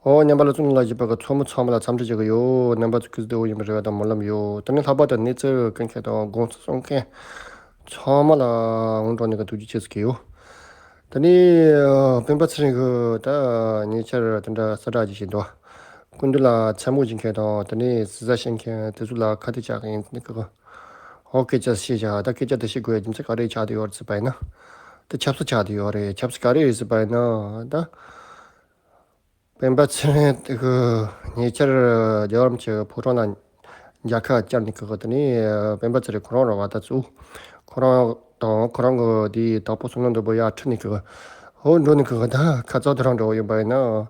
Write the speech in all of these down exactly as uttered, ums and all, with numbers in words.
ཨོ། ཉན་པ་ལ་གསུང་ལ་བཞི་པ་གི་ཚོགས་མི་ཚང་མ་ལ་འཚམས་འདྲི་ཞུ་གི་ཡོད། རྣམ་པ་ཚོ་སྐུ་གཟུགས་བདེ་པོ་ཡིན་པའི་རེ་བ་དང་སྨོན་ལམ་ཡོད། དེ་ནས་ལྷག་པར་དུ་གནས་ཚུལ་གང་མཁན་དང་དགོངས་ཚུལ་གསུང་མཁན་ཚང་མ་ལ་དངོས་གྲུབ་ནས་གི་ཐུགས་རྗེ་ཆེ་ཟེར་གི་ཡོད། དེ་ནས་སྤེན་པ་ཚེ་རིང་གི་ད་ཉེ་ཆར་དེ་འདྲ་གསལ་བསྒྲགས་ཅིག་བྱས་འདུག་སྐུ་མདུན་ལ་མཚན་སྨོད་བྱེད་མཁན་དང་དེ་ནས་ཟི་ཟ་བཤད་མཁན་དེ་ཚོ་ལ་ཁ་གཏད་བཅག་གི་ཡིན་ཟེར་གི། ཨོ། སྐད་ཆ་བཤད་བྱ། ད་སྐད་ཆ་དེ་བཤད་དགོས་ཡ་རྒྱུ་མཚན་ག་རེ་ཆགས་བསྡད་ཡོད་རེད་ཟེར་བ་ཡིན་ན། ད་ཆབ་སྲིད་ཆགས་བསྡད་ཡོད་རེད། ཆབ་སྲིད་ག་རེ་རེད་ཟེར་བ་ཡིན་ན་ད། སྤེན་པ་ཚེ་རིང་དེ་གི་ཉེ་ཆར་རྒྱལ་བ་རིན་པོ་ཆེ་ཕོ་བྲང་ལ་མཇལ་ཁ་བཅར་ནས་གི་དེ་ནས་སྤེན་པ་ཚེ་རིང་ཁོ་རང་རང་བ་ད་ཚུ་ཁོ་རང་དང་ཁོ་རང་གི་དེའི་དྭགས་པོ་བསོད་ནམས་ནོར་བུ་ཡར་ཁྲིད་ནས་གི། ཧོ། འགྲོ་ནས་གི་ད་ཁ་རྩང་དེ་རང་འགྲོ་ཡིན་པ་ཡིན་ན།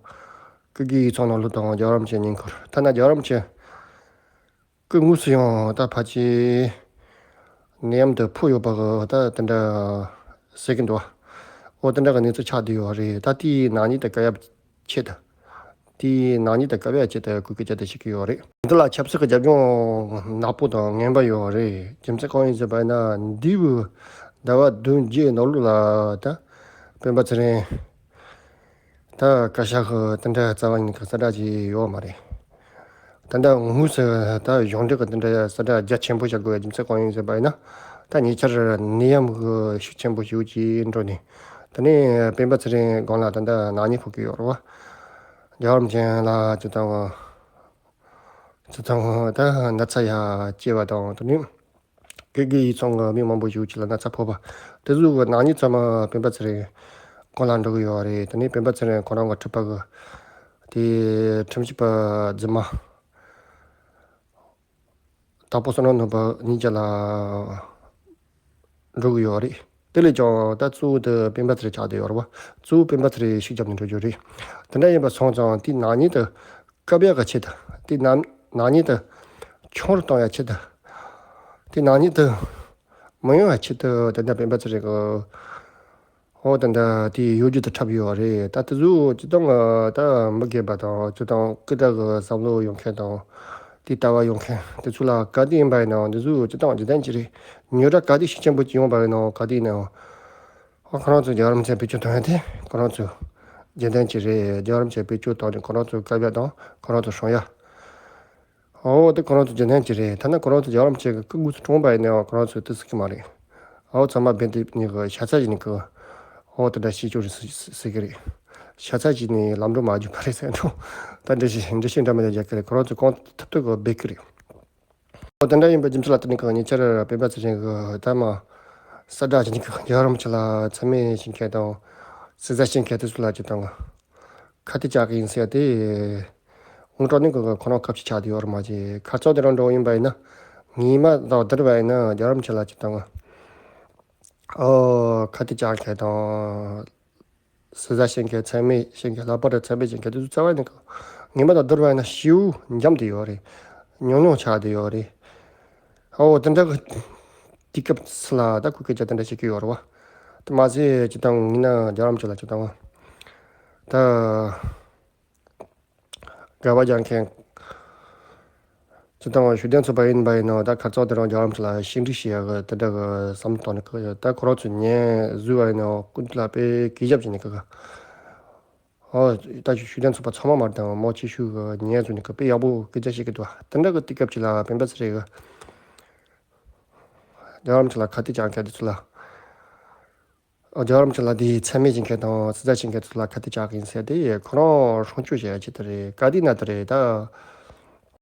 ཀུ་གེ་ཡིག་ཚང་ནང་ལོགས་དང་རྒྱལ་བ་རིན་པོ་ཆེ་ཉེ་འཁོར་ཐ་ན་རྒྱལ་བ་རིན་པོ་ཆེ། སྐུ་དངོས་སུ་ཡང་ད་ཕལ་ཆེར་ནད་ཡམས་དེ་ཕོག་ཡོད་པ་གི་ད་དེ་འདྲ་ཟེར་གི་འདུག་ཨོ། དེ་འདྲ་གི་གནས་ཚུལ་ཆགས་བསྡད་ཡོད་རེད། ད་དེའི་ནག་ཉེས་དེ་བཀག་ཡག་ཆེད་དུ། དེའི་ནག་ཉེས་དེ་བཀག་ཡག་ཆེད་དུ་སྐུ་སྐད་ཆ་དེ་བཤད་གི་ཡོད་རེད། འདི་ལ་ཆབ་སྲིད་ཀྱི་རྒྱབ་ལྗོངས་ནག་པོ་དང་ངན་པ་ཡོད་རེད། རྒྱུ་མཚན་གང་ཡིན་ཟེར་བ་ཡིན་ན། འདས་པའི་ཟླ་བ་བདུན་བརྒྱད་ནང་ལོགས་ལ་ད་སྤེན་པ་ཚེ་རིང་། ད་བཀའ་ཤག་གི་དེ་འདྲ་རྩ་བ་ཉིད་ཀྱི་གསལ་བསྒྲགས་ཅིག་ཡོད་མ་རེད། ད་ལྟ་དངོས་སུ་ད་གཞུང་འབྲེལ་གྱི་དེ་འདྲ་གསལ་བསྒྲགས་རྒྱ་ཆེན་པོ་བྱ་དགོས་པའི་རྒྱུ་མཚན་གང་ཡིན་ཟེར་བ་ཡིན་ན། ད་ཉེ་ཆར་ནད་ཡམས་ཀྱི་ཤུགས་ཆེན་པོ་ཞིག་ཅིག་འགྲོ་ནས། དེ་ནས་སྤེན་པ་ཚེ་རིང་སྒང་ལ་ད་ལྟ་ནག་ཉེས་ཕོག་གི་ཡོད་རེད་བ། རྒྱལ་བ་རིན་པོ་ཆེ་ལ་ཅི་ལྟར་ཅི་ལྟར་ད་ན་ཚ་ཡ་སྐྱེ་བ་དང་། དེ་ནས་ཀུ་གེ་ཡིག་ཚང་གི་མི་མང་པོ་ཞིག་ཅིག་ལ་ན་ཚ་ཕོག་པ། དེ་ཚོ་གི་ནག་ཉེས་ཚང་མ་སྤེན་པ་ཚེ་རིང་སྒང་ལ་འགྲོ་གི་ཡོད་རེད། དེ་ནས་སྤེན་པ་ཚེ་རིང་ཁོ་རང་གི་ཁྲི་པ་གི་དེ་ཁྲིམས་ཞིབ་པ་རྫུན་མ་དྭགས་པོ་བསོད་ནམས་ནོར་བུ་གཉིས་ཆ་ལ་འགྲོ་གི་ཡོད་རེད། དེ་ལས་ཀྱང་ད་གཙོ་བོ་དེ་སྤེན་པ་ཚེ་རིང་ཆགས་བསྡད་ཡོད་རེད་བ། གཙོ་བོ་སྤེན་པ་ཚེ་རིང་ཤུགས་རྒྱབ་ནས་འགྲོ་རྒྱུ་རེད། དེ་འདྲ་ཡིན་པ་སོང་ཙང་དེ་ནག་ཉེས་དེ་བཀག་ཡག་གི་ཆེད་དུ། དེ་ནག་ནག་ཉེས་དེ་ཆུང་རུ་གཏོང་ཡག་ཆེད་དུ། དེ་ནག་ཉེས་དེ་མི་ཡོང་བའི་ཆེད་དུ་དེ་འདྲ་སྤེན་པ་ཚེ་རིང་གི། ཨོ། དེ་འདྲ་དེ་ཡོད་རྒྱུ་དེ་འཁྲབ་ཡོད་རེད། ད་དེ་ཚོ་སྤྱིར་བཏང་ད་མི་རྒན་པ་དང་། སྤྱིར་བཏང་སྐུ་དྲག་གི་བསམ་བློ་ཡོད་མཁན་དང་། དེ་ལྟ་བ་ཡོད་མཁན་དེ་ཚོ་ལ་ག་དུས་ཡིན་པ་ཡིན་ནའང་དེ་ཚོ་སྤྱིར་བཏང་རྒྱུན་ལྡན་ཅིག་རེད། ཉོ་གྲ་ག་དུས་ཤུགས་ཆེན་པོ་ཅིག་ཡོང་བ་ཡིན་ནའང་ག་དུས་ཡིན་ནའང་། ཨོ། ཁོ་རང་ཚོ་རྒྱལ་བ་རིན་པོ་ཆེ་བེད་སྤྱོད་གཏོང་ཡ་དེ་ཁོ་རང་ཚོ་རྒྱུན་ལྡན་ཅིག་རེད། རྒྱལ་བ་རིན་པོ་ཆེ་བེད་སྤྱོད་བཏང་ནས་ཁོ་རང་ཚོ་བཀག་ཡ་དང་ཁོ་རང་ཚོ་སྲུང་ཡ། ཨོ། དེ་ཁོ་རང་ཚོ་རྒྱུན་ལྡན་ཅིག་རེད། ཐ་ན་ཁོ་རང་ཚོ་རྒྱལ་བ་རིན་པོ་ཆེ་གི་སྐུ་དངོས་སུ་འཁྲུངས་པ་ཡིན་ནའང་ཁོ་རང་ཚོས་དེ་ཟེར་གི་མ་རེད། ཨོ། ཚང་མ་རྦད་དེ་ནི་གི་ཤ་ཚ་བྱས་ནས་གི། ཨོ། དེ་འདྲ་བྱེད་རྒྱུ་རེད་ཟེར་ཟེར་གི་རེད། ཤ་ཚ་བྱས་ནས་ལམ་འགྲོ་མ་རྒྱུག་པ་རེད་ཟེར་འགྲོ། ད་འགྲེལ་བཤད་འགྲེལ་བཤད་འདྲ་མི་འདྲ་རྒྱག་གི་རེད། ཁོ་རང་ཚོ་གང་ཐུབ་ཐུབ་གི་འབད་གི་རེད། ཨོ། དེ་འདྲ་ཡིན་པའི་རྒྱུ་མཚན་ལ་བརྟེན་ནས་གི་ཉེ་ཆར་སྤེན་པ་ཚེ་རིང་གི་ད་མ་གསལ་བསྒྲགས་བྱས་ནས་གི་རྒྱལ་བ་རིན་པོ་ཆེ་ལ་མཚན་སྨད་བྱེད་མཁན་དང་ཟི་ཟ་བཤད་མཁན་དེ་ཚོ་ལ་ཅི་དང་ཁ་གཏད་བཅག་གི་ཡིན་ཟེར་ཏེ། དངོས་གྲུབ་ནི་གི་ཁོ་རང་སྐབས་ཅིག་ཆགས་བསྡད་ཡོད་རེད་མ་གཞི། ཁ་རྩང་དེ་རང་འགྲོ་ཡིན་པ་ཡིན་ན། ངེས་མ་དང་བསྡུར་བ་ཡིན་ན་རྒྱལ་བ་རིན་པོ་ཆེ་ལ་ཅི་དང་། ཨོ། ཁ་གཏད་བཅག་མཁན་དང་། ཟི་ཟ་བཤད་མཁན། མཚན་སྨད་བཤད་མཁན། ལྷག་པར་དུ་མཚན་སྨད་བཤད་མཁན་དེ་ཚོ་རྩ་བ་ནས་གི་ངེས་མ་དང་བསྡུར་བ་ཡིན་ན་ཞེ་པོ་འཇམ་བསྡད་ཡོད་རེད། ཉུང་ཉུང་ཆགས་བསྡད་ཡོད་རེད། ཨོ། དེ་འདྲ་གི་དུས་སྐབས་སུ་ལ་ད་ཁོས་སྐད་ཆ་དེ་འདྲ་བཤད་ཀྱི་ཡོད་རེད་བ། དེ་མ་ཟད་ཅི་དང་ངེས་ན་རྒྱལ་བ་རིན་པོ་ཆེ་ལ་ཅི་དང་། ད་དགག་པ་རྒྱག་མཁན། ཅི་དང་ཤུགས་ལྡན་ཚོགས་པ་ཡིན་པ་ཡིན་ནའང་ད་ཁ་རྩང་དེ་རང་རྒྱལ་བ་རིན་པོ་ཆེ་ལ་ཞིབ་འཇུག་བྱེད་ཡག་གི་དེ་འདྲ་གི་བསམ་བློ་བཏང་ནས་གི། ད་ཁོ་རང་ཚོ་ཉན་བཟོས་པ་ཡིན་ནའང་སྐུ་མདུན་ལ་དཔེ་གུས་ཞབས་བྱས་ནས་གི། ཨོ། ད་ཤུགས་ལྡན་ཚོགས་པ་ཚང་མ་མ་རེད་དང་མང་ཆེ་ཤོས་གི་ཉན་བཟོས་ནས་གི་དཔེ་ཡག་པོ་སྐད་ཆ་བཤད་གི་འདུག་དེ་འདྲ་གི་དུས་སྐབས་ཅིག་ལ་སྤེན་པ་ཚེ་རིང་གི་རྒྱལ་བ་རིན་པོ་ཆེ་ལ་ཁ་གཏད་བཅག་མཁན་དེ་ཚོ་ལ། རྒྱལ་བ་རིན་པོ་ཆེ་ལ་དེའི་མཚན་སྨད་བྱེད་མཁན་དང་ཟི་ཟ་བྱེད་མཁན་ཚོ་ལ་ཁ་གཏད་བཅག་གི་ཡིན་ཟེར་ཏེ། ཁོ་རང་སྲུང་སྐྱོབ་བྱེད་ཡ་ཆེད་དུ་རེད། ག་དུས་ན་དེ་རེད་ད།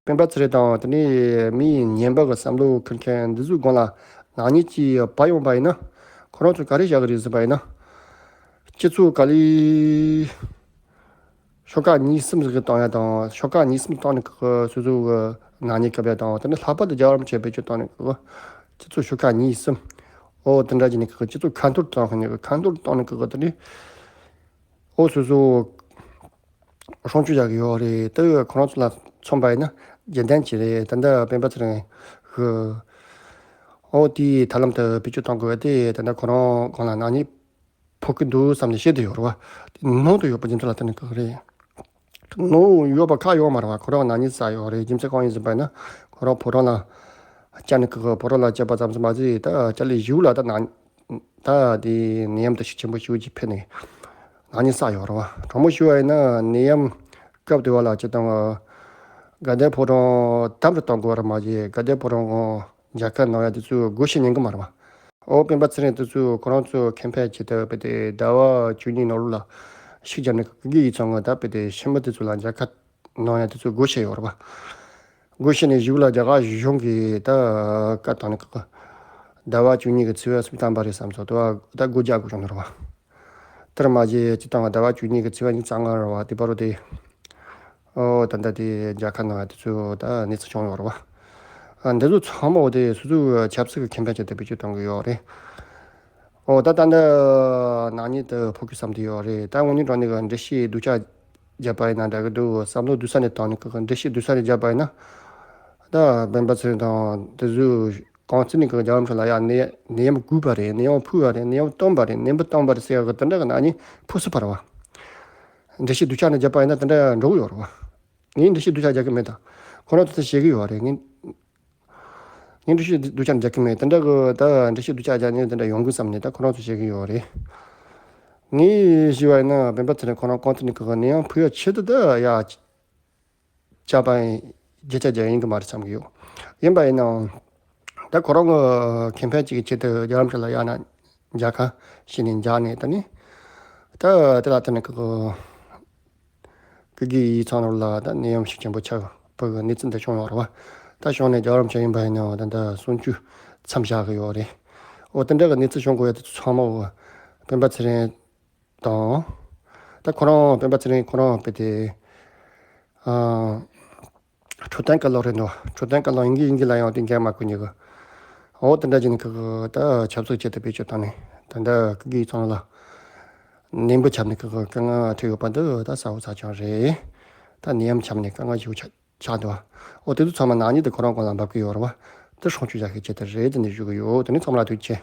སྤེན་པ་ཚེ་རིང་དང་དེ་ནས་མི་ངན་པ་གི་བསམ་བློ་འཁུར་མཁན་འདི་ཚོའི་སྒང་ལ་ནག་ཉེས་ཀྱི་བབས་ཡོང་པ་ཡིན་ན། ཁོ་རང་ཚོས་ག་རེ་བྱ་གི་རེད་ཟེར་བ་ཡིན་ན། སྤྱི་ཚོགས་ག་ལེར། ཤོག་ཁག་གཉིས་གསུམ་ཟིག་གི་བཏང་ཡ་དང་། ཤོག་ཁག་གཉིས་གསུམ་བཏང་ནས་ཁོ་སོ་སོ་གི་ནག་ཉེས་བཀབ་ཡ་དང་། དེ་ནས་ལྷག་པར་དུ་རྒྱལ་བ་རིན་པོ་ཆེ་བེད་སྤྱོད་བཏང་ནས་ཁོ་སྤྱི་ཚོགས་ཤོག་ཁག་གཉིས་གསུམ། ཨོ། དེ་འདྲ་བྱས་ནས་ཁོ་སྤྱི་ཚོགས་ཁ་འཐོར་བཏང་ཁ་ནས་ཁ་འཐོར་བཏང་ནས་ཁོ་དེ་ནས། ཨོ། སོ་སོ་སྲུང་སྐྱོབ་བྱ་གི་ཡོད་རེད། དེ་ཁོ་རང་ཚོ་ལ་མཚོན་པ་ཡིན་ན་རྒྱུན་ལྡན་ཅིག་རེད། ད་ལྟ་སྤེན་པ་ཚེ་རིང་གི། ཨོ། དེའི་ཐབས་ལམ་དེ་བེད་སྤྱོད་གཏོང་དགོས་པ་དེ་ད་ལྟ་ཁོ་རང་སྒང་ལ་ནག་ཉེས་ཕོག་གི་འདུག་བསམ་ནས་བཤད་དེ་ཡོད་རེད་བ། དེ་ནང་དུ་ཡོད་པ་རྒྱུ་མཚན་ལ་བརྟེན་ནས་གི་རེད། ནང་ཡོད་པ་ཁག་ཡོད་མ་རེད་བ། ཁོ་རང་ནག་ཉེས་བསགས་ཡོད་རེད། རྒྱུ་མཚན་གང་ཡིན་ཟེར་བ་ན། ཁོ་རང་ཕོ་བྲང་ལ་བཅར་ནས་གི། ཕོ་བྲང་ལ་བཅར་བ་ཙམ་ཟིག་མ་ཟད། ད་བཅར་ལས་གཞུག་ལ་ད་ནག་ད་དེ་ནད་ཡམས་དེ་ཤུགས་ཆེན་པོ་ཞེ་པོ་ཅིག་འཕེལ་ནས་ནག་ཉེས་བསགས་ཡོད་རེད་བ། དྲང་མོ་ཞུ་བ་ཡིན་ན་ནད་ཡམས་ སྐབས་དེ་བ་ལ་སྤྱིར་བཏང་དགའ་ལྡན་ཕོ་བྲང་དམ་དུ་གཏོང་དགོས་པ་རེད་མ་གཞི། དགའ་ལྡན་ཕོ་བྲང་མཇལ་ཁ་གནང་ཡ་དེ་ཚོ་སྒོ་ཕྱེ་ཉན་གི་མ་རེད་བ། ཨོ་སྤེན་པ་ཚེ་རིང་དེ་ཚོ་ཁོ་རང་ཚོ་ཁེ་ཕན་ཆེད་དུ་དཔེ་དེ་ཟླ་བ་བཅུ་གཉིས་ནང་ལོགས་ལ་ཤུགས་བརྒྱབ་ནས་ཀི་གི་ཡིག་ཚང་གི་ད་དཔེ་དེ་ཤི་མི་དེ་ཚོ་ལ་མཇལ་ཁ་གནང་ཡ་དེ་ཚོ་སྒོ་ཕྱེ་ཡོད་རེད་བ། སྒོ་ཕྱེ་ནས་གཞུག་ལ་རྒྱ་གར་གཞུང་གིས་ད་བཀའ་བཏང་ནས་ཀི་ཟླ་བ་བཅུ་གཉིས་ཀྱི་ཚེས་པ་སུམ་ཅུ་ཐམ་པ་རེད་བསམ་སོང་། དེ་བ་ད་སྒོ་རྒྱག་དགོས་བྱུང་ནོ་རེད་བ། དེར་མ་ཞེས་སྤྱི་བཏང་བ་ཟླ་བ་བཅུ་གཉིས་ཀྱི་ཚེས་པ་ཉི་ཤུ་རྩ་ལྔ་རེད་བ། དེ་བར་དུ་དེ། ཨོ་ད་ལྟ་དེ་མཇལ་ཁ་གནང་བ་དེ་ཚོ་ད་གནས་ཚུལ་བྱུང་ཡོད་རེད་བ། ཨ་འདི་ཚོ་ཚང་མ་འོ་དེ་སོ་སོའི་ཆབ་སྲིད་ཀྱི་ཁེ་ཕན་ཆེད་དུ་བེད་སྤྱོད་གཏོང་གི་ཡོད་རེད། ཨོ་ད་ད་ལྟ་ནག་ཉེས་དུ་ཕོག་གི་བསམ་དུ་ཡོད་རེད། ད་དངོས་གནས་དྲང་གནས་ཀྱི་འགྲེལ་བཤད་སྡུག་ཅག་བརྒྱབ་པ་ཡིན་ན་འདྲ་གི་འདུག་བསམ་བློ་སྡུག་ས་ནས་བཏང་ནས་ཀྱི་འགྲེལ་བཤད་སྡུག་ས་ནས་བརྒྱབ་པ་ཡིན་ན། ད་སྤེན་པ་ཚེ་རིང་དང་དེ་ཚོས་གང་བརྩིས་ནས་ཀྱི་རྒྱལ་བ་རིན་པོ་ཆེ་ལ་ཡ་ནད་ནད་ཡམས་བཀུག་པ་རེད། ནད་ཡམས་ཕོག་པ་རེད། ནད་ཡམས་བཏང་པ་རེད། ནད་འབུ་བཏང་པ་རེད་ཟེར་ཡག་གི་དེ་འདྲ་གི་ནག་ཉེས་ཕོག་སྲིད་པ་རེད་བ། འགྲེལ་བཤད་སྡུག་ཅག་ནས་བརྒྱབ་པ་ཡིན་ན་དེ་འདྲ་འགྲོ་གི་ཡོད་རེད་བ། ངས་འགྲེལ་བཤད་སྡུག་ཅག་རྒྱག་གི་མེད་ད། ཁོ་རང་ཚོ་དེ་བཤད་གི་ཡོད་རེད། ངས་ངས་འགྲེལ་བཤད་སྡུག་ཅག་རྒྱག་གི་མེད། དེ་འདྲ་གི་ད་འགྲེལ་བཤད་སྡུག་ཅག་རྒྱག་ནས་དེ་འདྲ་ཡོང་གི་བསམ་ནས་ད་ཁོ་རང་ཚོ་བཤད་གི་ཡོད་རེད། ངས་ཞུས་པ་ཡིན་ན་སྤེན་པ་ཚེ་རིང་ཁོ་རང་གང་ཐུབ་ནས་ཀྱི་ནད་ཡམས་ཕོག་ཡག་ཆེད་དུ་ད་ཡ། བྱས་པ་ཡིན། བརྒྱ་ཆ་བརྒྱ་ཡིན་གྱི་མ་རེད་བསམ་གྱི་ཡོད། ཡིན་པ་ཡིན་ནའང་། ད་ཁོ་རང་གི་ཁེ་ཕན་གཅིག་གི་ཆེད་དུ་རྒྱལ་བ་རིན་པོ་ཆེ་ལ་ཡང་ན་མཇལ་ཁ་ཞུས་ནས་མཇལ་ནས་ད་ནི། ད་དེ་ལ་ལྟོས་ནས་ཀི་ཀི་གི་ཡིག་ཚང་ནང་ལ་ད་ནད་ཡམས་ཤུགས་ཆེན་པོ་ཆགས་པ་གི་གནས་ཚུལ་འདི་བྱུང་ཡོད་རེད་བ། ད་བྱུང་ནས་རྒྱལ་བ་རིན་པོ་ཆེ་ཡིན་པ་ཡིན་ནའང་ད་ལྟ་གསུང་ཆོས་མཚམས་བཞག་གི་ཡོད་རེད། འོ་དེ་འདྲ་གི་གནས་ཚུལ་བྱུང་དགོས་ཡ་དེ་ཚོ་ཚང་མ་འོ་སྤེན་པ་ཚེ་རིང་དང་། ད་ཁོ་རང་སྤེན་པ་ཚེ་རིང་ཁོ་རང་དཔེ་དེ། ཨ། འཕྲོད་བསྟེན་བཀའ་བློན་རེད་འདུག་འཕྲོད་བསྟེན་བཀའ་བློན་ཡིན་གི་ཡིན་གི་ལ་ཡང་དེ་འགན་མ་འཁུར་ཉེ་གི། འོ་དེ་འདྲ་བྱས་ནས་ཁི་ཁི་ད་ཆབ་སྲིད་ཆེད་དུ་བེད་སྤྱོད་བཏང་ནས་ད་ལྟ་ཁི་གི་ཚང་ལ་ནན་པོ་ཁྱབ་ནས་ཁི་ཁི་དཀའ་ངལ་འཕྲད་ཡོད་པ་འདི་ད་གསལ་པོ་ཆགས་ཀྱང་རེད། ད་ནད་ཡམས་ཁྱབ་ནས་དཀའ་ངལ་ཞིག་ཆགས་ཆགས་འདུག་འོ་དེ་ཚོ་ཚང་མ་ནག་ཉེས་དེ་ཁོ་རང་གོང་ལ་འབབ་གི་ཡོད་རེད་བ། དེ་སྲུང་སྐྱོབ་བྱ་ཤེས་ཆེད་དུ་རེད་དེ་འདྲ་ཞུ་གི་ཡོད། དེ་ནི་ཚང་མ་ལ་ཐུགས་རྗེ་ཆེ།